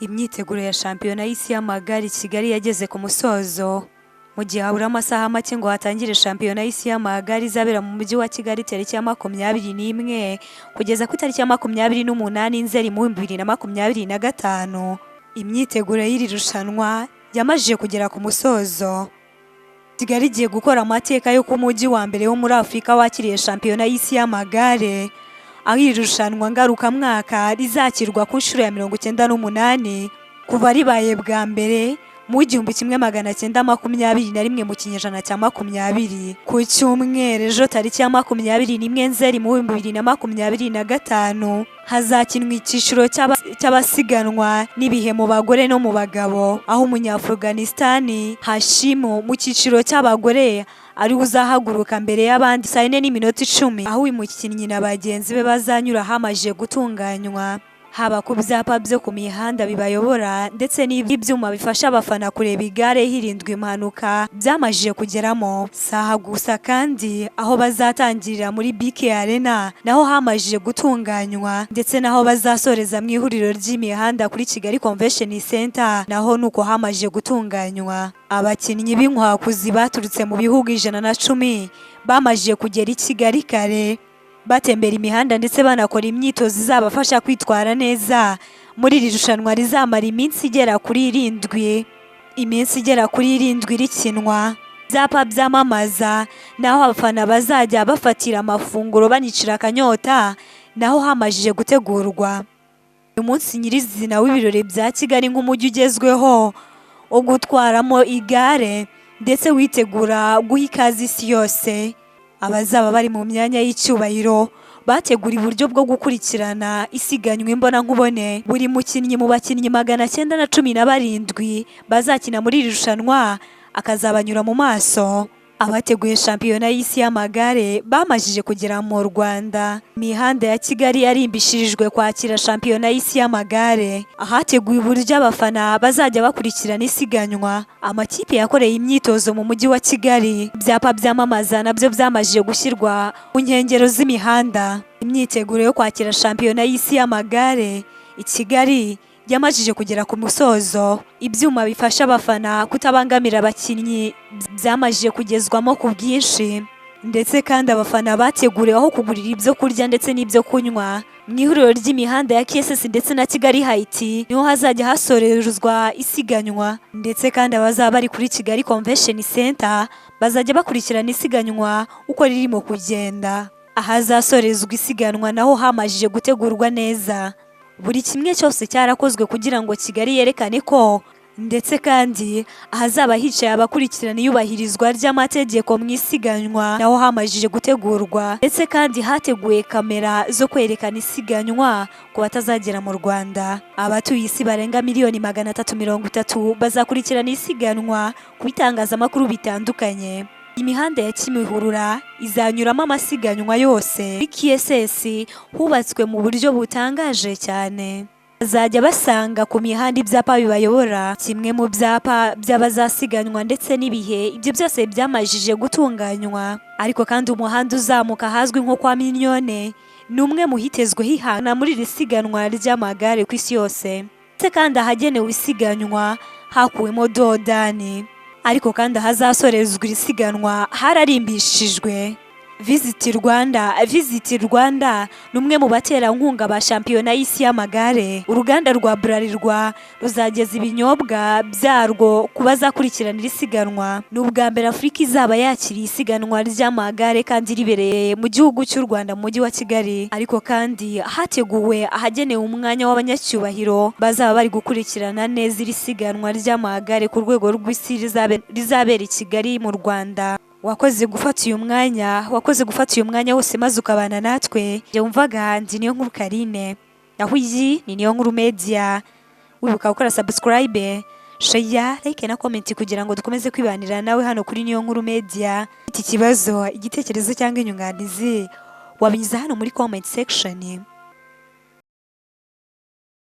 Imyiteguro ya shampiyona y'isi y'amagare i Kigali yageze ku musozo, mu gihe habura amasaha make ngo hatangire shampiyona y'isi y'amagare izabera mu mujyi wa Kigali tariki ya 21 kugeza ku itariki ya 28 Nzeri mu 2025. Imyiteguro y'iri rushanwa yamajije kugera ku musozo. Kigali igiye gukora amateka yo kuba umujyi wa mbere wo muri Afurika wakiriye shampiyona y'isi y'amagare, aho iri rushanwa ngarukamwaka rizakirwa ku nshuro ya 98 kuva ribaye bwa mbere mu 1921 mu kinyejana cya 20. Ku cyumweru ejo tariki ya 21 Nzeri mu 2025 hazakinwa icyiciro cy'abasiganwa n'ibihe mu bagore no mu bagabo, aho Umunyafuganisitani Hashimu mu cyiciro cy'abagore ariwe uzahaguruka mbere y'abandi saa 4:10, aho uyu mukinnyi na bagenzi be bazanyura hamajije gutunganywa, haba ku byapa byo ku mihanda bibayobora ndetse n'ibyuma bifasha abafana kureba igare hirindwa impanuka byamajije kugeramo. Si aha gusa kandi, aho bazatangirira muri BK Arena naho hamajije gutunganywa, ndetse naho bazasoreza mu ihuriro ry'imihanda kuri Kigali Convention Center naho nuko hamajije gutunganywa. Abakinnyi b'inkwakuzi baturutse mu bihugu 110 bamajije kugera i Kigali kare, batembera imihanda ndetse banakora imyitozo izabafasha kwitwara neza muri iri rushanwa rizamara iminsi igera kuri 7, iminsi igera kuri 7 rikinwa. Ibyapa byamamaza naho abafana bazajya bafatira amafunguro banicira akanyota naho hamajije gutegurwa. Uyu munsi nyirizina w'ibirori bya Kigali nk'umujyi ugezweho wo gutwaramo igare ndetse witegura guha ikaze isi yose. Abazaba bari mu myanya y'icyubahiro bategura uburyo bwo gukurikirana isiganwa imbonankubone. Buri mukinnyi mu bakinnyi 917 bazakina muri iri rushanwa akazabanyura mu maso. Abateguye shampiyona y'isi y'amagare bamajije kugera mu Rwanda. Imihanda ya Kigali yarimbishirijwe kwakira shampiyona y'isi y'amagare, ahateguwe uburyo abafana bazajya bakurikirana isiganwa. Amakipe yakoreye imyitozo mu mujyi wa Kigali. Ibyapa byamamaza nabyo byamajije gushyirwa ku nkengero z'imihanda. Imyiteguro yo kwakira shampiyona y'isi y'amagare i Kigali yamajije kugera ku musozo. Ibyuma bifasha abafana kutabangamira abakinnyi byamajije kugezwamo ku bwinshi, ndetse kandi abafana bateguriwe aho kugurira ibyo kurya ndetse n'ibyo kunywa. Mu ihuriro ry'imihanda ya KSS ndetse na Kigali Heights niho hazajya hasorezwa isiganwa, ndetse kandi abazaba bari kuri Kigali Convention Center bazajya bakurikirana isiganwa uko ririmo kugenda. Ahazasorezwa isiganwa naho hamajije gutegurwa neza. Buri kimwe cyose cyarakozwe kugira ngo Kigali yerekane ko, ndetse kandi ahazaba hicaye abakurikirana iyubahirizwa ry'amategeko mu isiganwa naho hamajije gutegurwa, ndetse kandi hateguwe kamera zo kwerekana isiganwa ku batazagera mu Rwanda. Abatuye isi barenga miliyoni 330 bazakurikirana isiganwa ku bitangazamakuru bitandukanye. Imihanda ya Kimihurura izanyuramo amasiganwa yose. Muri KSS hubatswe mu buryo butangaje cyane. Bazajya basanga ku mihanda ibyapa bibayobora, kimwe mu byapa by'abazasiganwa ndetse n'ibihe, ibyo byose byamajije gutunganywa. Ariko kandi umuhanda uzamuka ahazwi nko kwa Mignone ni umwe mu hitezweho ihana muri iri siganwa ry'amagare ku isi yose. Ndetse kandi ahagenewe isiganwa hakuwemo dodani. Ariko kandi ahazasorezwa iri siganwa hararimbishijwe. Visit Rwanda. Visit Rwanda ni umwe mu baterankunga ba shampiyona y'isi y'amagare. Uruganda rwa Bralirwa ruzageza ibinyobwa byarwo ku bazakurikiranira isiganwa. Ni ubwa mbere Afurika izaba yakiriye isiganwa ry'amagare kandi ribereye mu gihugu cy'u Rwanda mu mujyi wa Kigali. Ariko kandi hateguwe ahagenewe umwanya w'abanyacyubahiro bazaba bari gukurikirana neza iri siganwa ry'amagare ku rwego rw'isi rizabera i Kigali mu Rwanda. Wakoze gufata uyu mwanya, wakoze gufata uyu mwanya wose maze ukabana natwe. Njye wumvaga ndi Niyo Nkuru Karine, naho iyi ni Niyo Nkuru Media. Wibuka gukora subscribe, share, like na comment kugira ngo dukomeze kwibanira nawe hano kuri Niyo Nkuru Media. Iki kibazo, igitekerezo cyangwa inyunganizi wabinyuza hano muri comment section.